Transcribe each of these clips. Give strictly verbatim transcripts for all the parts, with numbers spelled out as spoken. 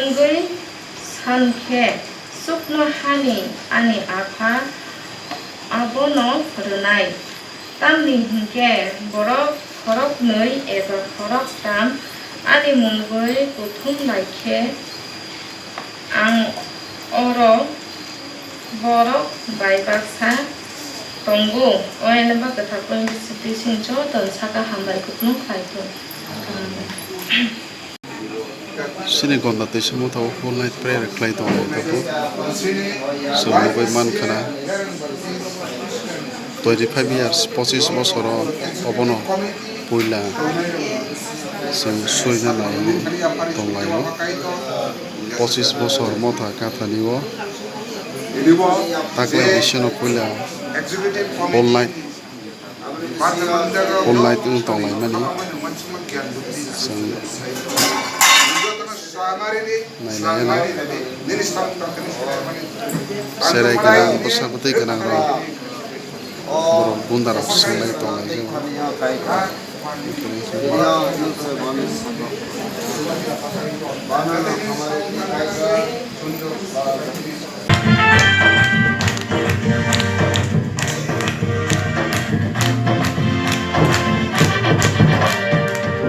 Wngwi san khe chuknohani ani Apha abono rwnai. Tamni hwn khe borok khoroknwi eba khoroktham ani mungwi kuthum lai khe ang oro borok bai baksa tongo. O ene ba kwthar poino bising joto saka hambai kupulung khlai thung. Chini Gonda Teisa Motha o full night prayer khlai tongo tabuk. Chwng nugwi mankha na twenty five years, pochis bosoro obono puila chwng suina naiwi tonglaio. Pochis bosor Motha Kathani o takle bisino puila full night Full night wng tonglaimani. Chwng nailaiyano. Cherai gwnang, bwsa bwtwi gwnangrok, borok bundarok swngwi tonglaijao.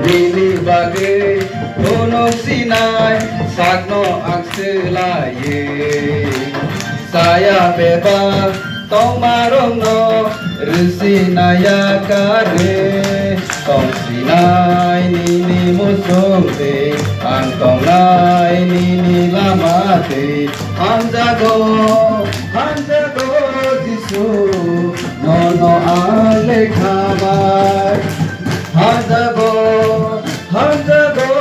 Nini bagwi phunuk sinai sakno ang swlaiwi. Saya bebak tongmarokno rwsinaiya karwi. Tongsinai nini muchungtwi, ang tongnai nini lamatwi. Hamjago, hamjago Jisu, nono ang lekha bai. Hamjago, hamjago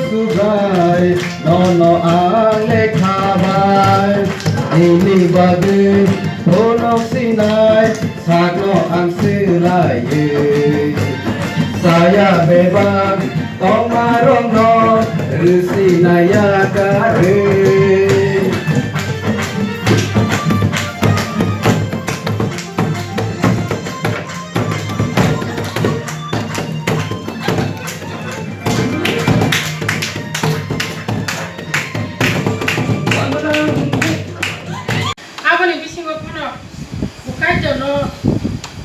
Subrai, nono ang lekha bai. Nini bagwi phunuk sinai sakno ang swlaiwi. Saya bebak tongmarokno rwsinaiya karwi. Aboni bisingo phano bo Kaitorno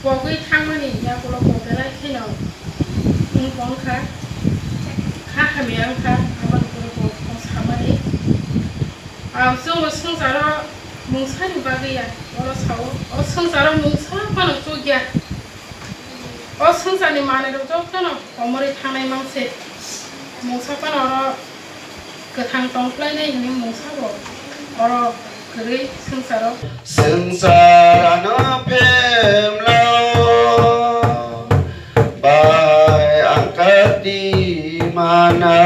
pogwi thangmani yakulo bo belai kheno wngkha, kha hamya wngkha, aboni phano bo samani. Ang chwngbo swngcharo mungsani bagwi ya, oro sao, o swngcharo mungsa phano chukya. O swngcharni manwirok jotono komorwi thangnai mangse. Mungsa phano oro kwthang tong phlainai hwnwi mungsa bo oro kwrwi swngcharo. Swngchar ano phemlao bai ang kati mana.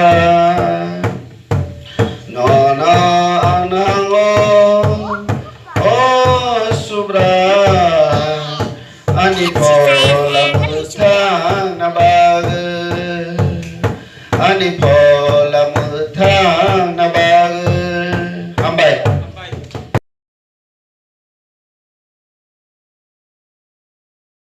Nono ang nango, o Subra, ani phola mwthangna bagwi, ani phola